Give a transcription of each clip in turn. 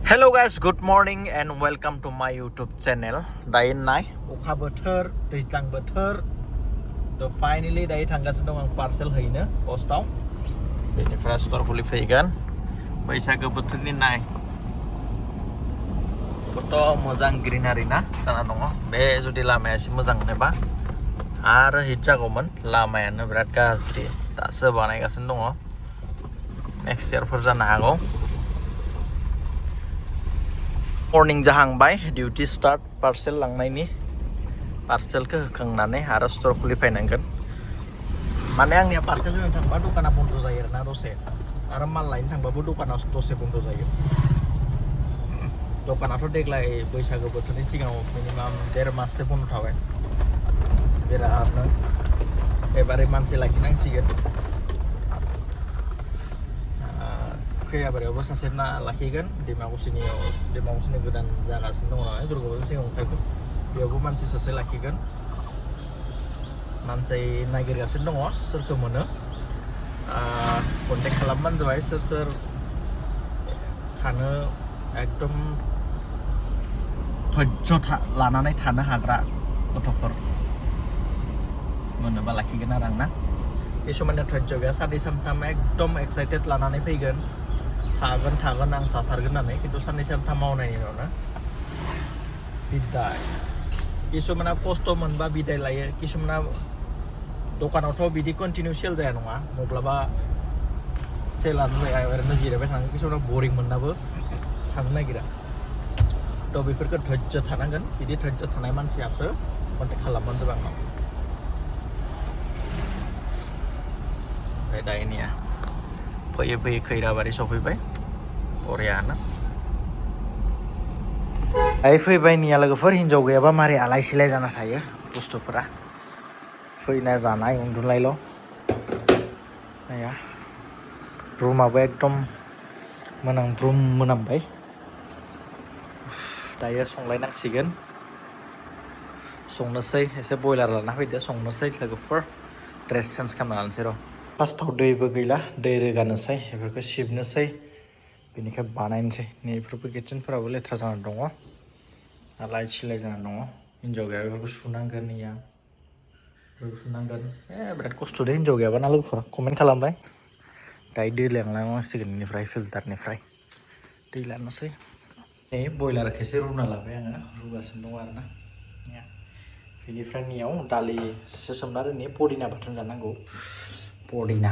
Hello guys, good morning and welcome to my YouTube channel. Dayo नाय अखा बोथोर दैज्लां बोथोर थ' फाइनालि दायो थांगासिनो दं आं पार्सेल हैनो पस्टआव बेनिफ्राय स्ट'र खुलिफैगोन बैसागो बोथोरनि नाय कत' मोजां ग्रिनारि ना जाना दङ बे जुदि लामाया एसे मोजां मोनोबा आरो हिट जागौमोन लामायानो बिराद गाज्रि दासो बानायगासिनो दङ नेक्स्ट इयारफोर जानो हागौ मर्निं जाहांबाय डिउटी स्टार्ट पार्सेल लांनायनि पार्सेलखौ होखांनानै आरो स्ट'र खुलिफैनांगोन माने आंनिया पार्सेल होनो थांबा दखाना बन्द जायो आरोना दसे आरो माल लायनो थांबाबो दखाना दसे बन्द जायो दखानाथ' देग्लाय बैसागो बोथोरनि सिगाङाव मिनिमाम 1.5 माससो बन्द थाबाय बिरादनो एबारे मानसि लाखिनांसिगोन खैराबारियावबो सासे ना लाखिगोन दैमाकुसिनि गोदान जागासिनो दङ नालाय दुर्गाबाजार सिगाङाव ओंखारगोन बेयावबो मानसि सासे लाखिगोन मानसि नागिरगासिनो दङ सोरखौ मोनो कन्टेक्ट खालामबानो जाबाय सोर थानो एकदम धैर्य लानानै थानो हाग्रा गथ'फोर मोनोबा लाखिगोन आरो आंना किसुमाननि धैर्य गैया साननै सानथाम एकदम एक्साइटेड लानानै फैगोन थागोन आं थाथारगोन होननानै खिन्थु साननै सानथाम मावनायनि उनावनो बिदाय किसुमाना खस्थ' मोनबा बिदाय लायो किसुमाना दखानावथ' बिदि कन्टिनिउ सेल जाया नङा माब्लाबा सेलानो जाया ओरैनो जिरायबाय थानांगोन किसुमाना बरिं मोननाबो थानो नागिरा थ' बेफोरखौ धैर्य थानांगोन बिदि धैर्य थानाय मानसियासो कन्टेक्ट खालामबानो जाबाय आंनाव ओमफ्राय दायोनिया फैयै खैराबारि सफैबाय बरियानो दायो फैबायनिया लोगोफोर हिनजाव गैयाबा मारै आलाय सिलाय जाना थायो बुस्थुफोरा फैनाय जानाय उन्दुनायल' नाया रुमाबो एकदम मोनामबाय दायो संलायनांसिगोन संनोसै एसे बयलार लाना फैदो संनोसै लोगोफोर ड्रेस चेन्ज खालामना लानोसै र' फार्स्टआव दैबो गैला दै रोगानोसै बेफोरखौ सिबनोसै बेनिखाय बानायनोसै नैफोरबो किटचेनफोराबो लेथ्रा जाना दङ आलाय सिलाय जाना दङ हिनजाव गैयाबा बेफोरखौ सुनांगोन बेफोरखौ सुनांगोन बिराद खस्थ' दे हिनजाव गैयाबा ना लोगोफोर कमेन्ट खालामबाय दायो दै लांनांसिगोन बेनिफ्राय फिल्टारनिफ्राय दै लानोसै नै बयलारखौ एसे रुना लाबाय आङो रुगासिनो दङ आरोना बेनिफ्राय नियाव दालि एसे सोमना दोननि पदिना बाथोन जानांगौ पदिना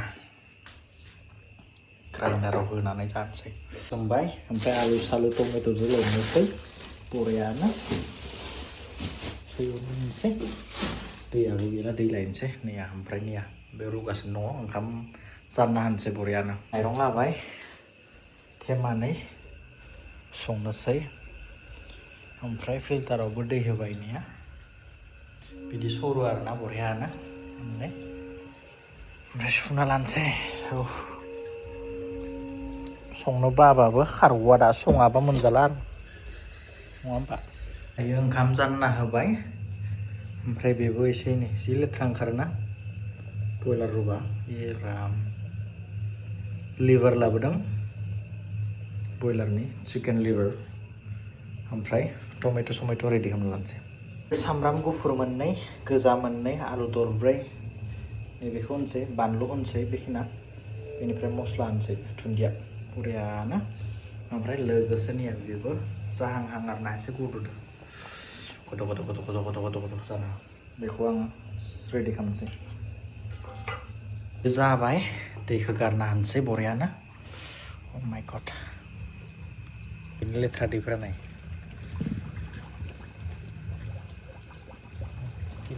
ग्राइन्डाराव होनानै जानोसै सोमबाय ओमफ्राय आलु सालु टमेट'जों लायनोसै बरियानो सैनोसै दैयाबो गैला दै लायनोसै नैया ओमफ्राय नैया बे रुगासिनो दङ ओंखाम जानना होनोसै बरियानो माइरं लाबाय थेमानै संनोसै ओमफ्राय फिल्टारावबो दै होबाय नैया बिदि सरो आरोना बरियानो ओमफ्राय सुना लानोसै संनो बाबाबो खारग'आ दा सङाबा मोनजाला आरो नङा होमबा दायो ओंखाम जानना होबाय ओमफ्राय बेबो एसे एनै जि लेथ्रा ओंखारोना बयलार रुबा लिभार लाबोदों बयलारनि चिकेन लिभार ओमफ्राय टमेट' रेडि खालामना लानोसै सामब्राम गुफुर मोननै गोजा मोननै आलु दरब्रै नैबेखौ होनोसै बानलु होनोसै बेखिना बेनिफ्राय मस्ला होनोसै दुन्दिया बरियानो ओमफ्राय लोगोसेनिया बेबो जाहांहां आरोना एसे गुदुदो गद' जाना बेखौ आं रेडि खालामनोसै जाबाय दैखौ गारना होनोसै बरियानो अ माय गड बिनि लेथ्रा दैफ्रा नाय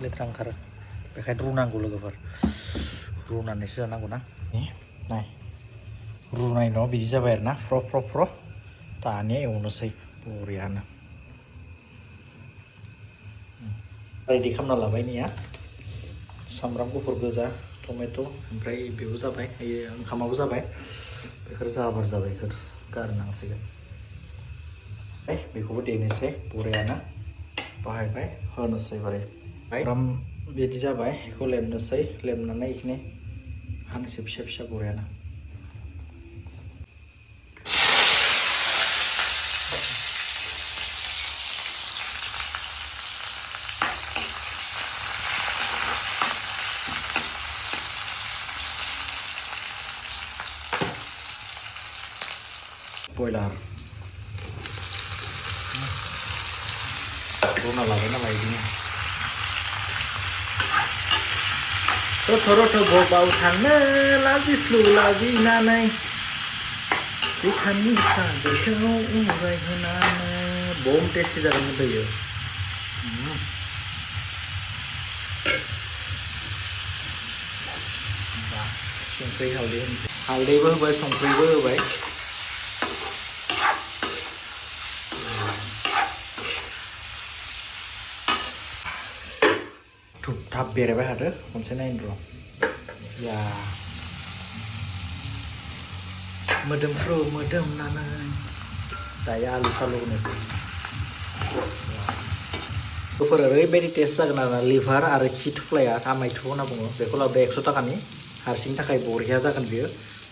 लेथ्रा ओंखारो बेखायनो रुनांगौ लोगोफोर रुनानैसो जानांगौ ना नाय रुनाय न'आव बिदि जाबाय आरोना फ्र दानिया एवनोसै बरियानो रेडि खालामना लाबाय निया सामब्राम गुफुर गोजा टमेट' ओमफ्राय बेबो जाबाय ओंखामाबो जाबाय बेफोर जाबाय बेफोर गारनांसिगोन बेखौबो देनोसै बरियानो बाहायबाय होनोसै बारे बिदि जाबाय बेखौ लेमनोसै लेमनानै बेखिनि हानोसै फिसा बरियानो बयलार रुना लाबाय नालाय बिदिनो रथ' बबाव थांनो लाजिस्लु लाजिनानै बिखानि सागोरखौ उरायहोनानै बम टेस्टि जादोंमोन बेयो बास संख्रि हालदै होनोसै हालदैबो होबाय संख्रिबो होबाय धुप धाप बेरायबाय थादो खनसे नायनो र' या मोदोमफ्रु मोदोमनानै दायो आलु सालु होनोसै बेफोर ओरैबायदि टेस्ट जागोन आरोना लिभार आरो खि थुख्लाया टामाइथ' होनना बुङो बेखौ लाबोदो 100 थाखानि हारसिंनि थाखाय बरिया जागोन बियो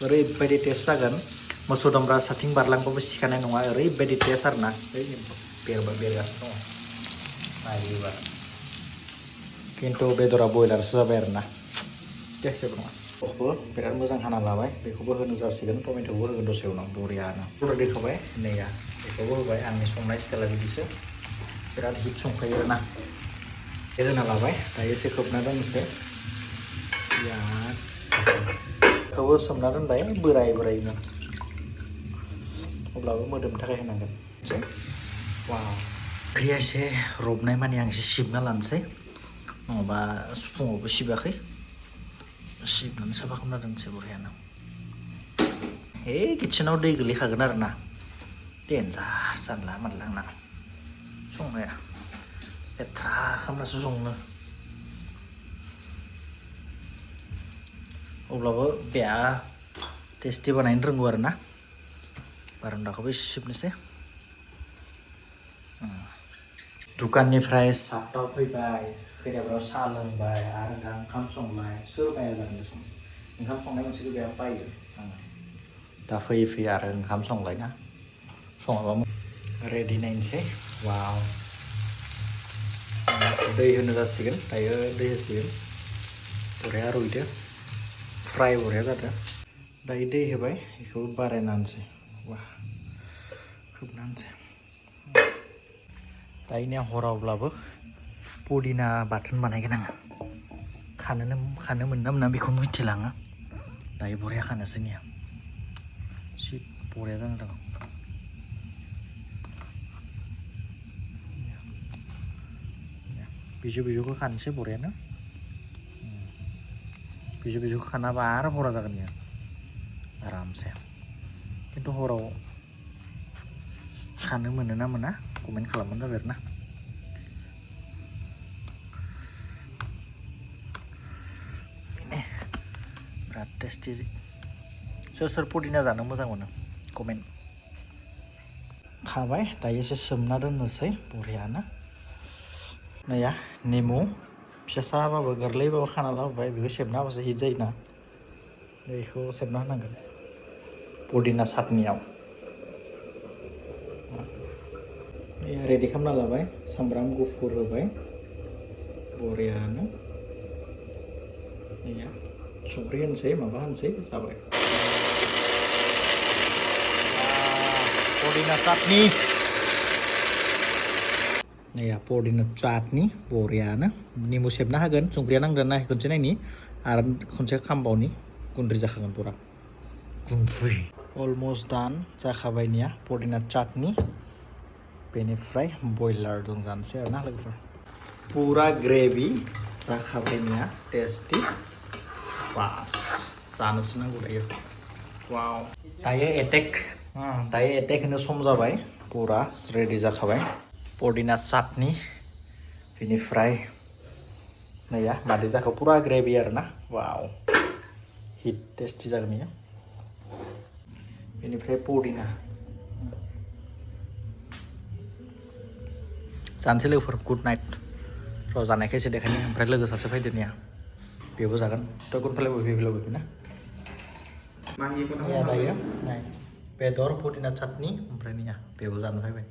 ओरैबायदि टेस्ट जागोन मोसौ दामब्रा साथिं बारलांबाबो सिखानाय नङा ओरैबायदि टेस्ट आरोना बेरगासिनो दङ नायोबा खिन्थु बेदरा बयलारसो जाबाय आरोना टेस्ट जेबो नङा बेखौबो बिराद मोजां हाना लाबाय बेखौबो होनो जासिगोन टमेट'बो होगोन दसे उनाव बरियानो अलरेडि होखाबाय नैया बेखौबो होबाय आंनि संनाय स्टाइला बिदिसो बिराद हिट संखायो आरोना बे होना लाबाय दायो एसे खोबना दोननोसै बेखौबो सोमना दोनबाय बोरायनो अब्लाबो मोदोमनि थाखाय होनांगोन वाव ओंख्रिया एसे रबनाय माने आं एसे सिबना लानोसै नङाबा फुङावबो सिबाखै सिबनानै साफा खालामना दोनसै बरियानो किटसेनाव दै गोलैखागोन आरोना देन्जार जानला मानला आंना संनाया लेथ्रा खालामनासो संनो अब्लाबो बेया टेस्टि बानायनो रोंगौ आरोना बारान्दाखौबो एसे सिबनोसै दुखाननिफ्राय साहा फैबाय फैनायफ्राव साहा लोंबाय आरो दा ओंखाम संबाय सोर बाया जानो ओंखाम संनाय मोनसेखौ बिराद बायो आङो दा फैयै आरो ओंखाम संलायना सङाबा रेडि नायनोसै वाव दै होनो जासिगोन दायो दै होसिगोन बरिया रुइदो फ्राय बरिया जादों दायो दै होबाय बेखौबो बारायनानैसै वा खोबनानैसै दायोनिया हरावब्लाबो पुदिना बाथोन बानायगोन आङो खानो मोनना मोना बेखौ मिथिलाङा दायो बरिया खानोसै निया सि बरिया जाना दं बिजौखौ खानोसै बरियानो बिजौखौ खानाबा आरो हरा जागोन निया आरामसे खिन्थु हराव खानो मोनो ना मोना कमेन्ट खालामबानो जाबाय आरोना बिराद टेस्टि सोर पुदिना जानो मोजां मोनो कमेन्ट खाबाय दायो एसे सोमना दोननोसै बरियानो नैया नेमु फिसासाबाबो गोरलैबाबो खाना लाबोबाय बेखौ सेबना होबासो हिट जायोना बेखौ सेबना होनांगोन पुदिना चाटनियाव रेडि खालामना लाबाय सामब्राम गुफुर होबाय बरियानो नैया संख्रि होनोसै माबा होनोसै जाबाय पुदिना चाटनि नैया पुदिना चाटनि बरियानो नेमु सेबना होगोन संख्रिया नांदों ना खनसे नायनि आरो खनसे खामबावनि गुन्द्रि जाखागोन पुरा गुन्द्रि अलमस्ट दान जाखाबायनिया पुदिना चाटनि बेनिफ्राय बयलारजों जानोसै आरोना लोगोफोर पुरा ग्रेभि जाखाबायनिया टेस्टि बास जानोसो नांगौ दायो वाव दायो एटेक होनो सम जाबाय पुरा रेडि जाखाबाय पुदिना चाटनि बेनिफ्राय नैया मादै जाखो पुरा ग्रेभि आरोना वाव हिट टेस्टि जागोन बेयो बेनिफ्राय पुदिना जानोसै लोगोफोर गुड नाइट र' जानायखाय एसे देखायनो ओमफ्राय लोगो सासे फैदोनिया बेबो जागोन थ' गुनफालायबो फैफिन ना दायो बेदर पुदिना चाटनि ओमफ्राय निया बेबो जानो फैबाय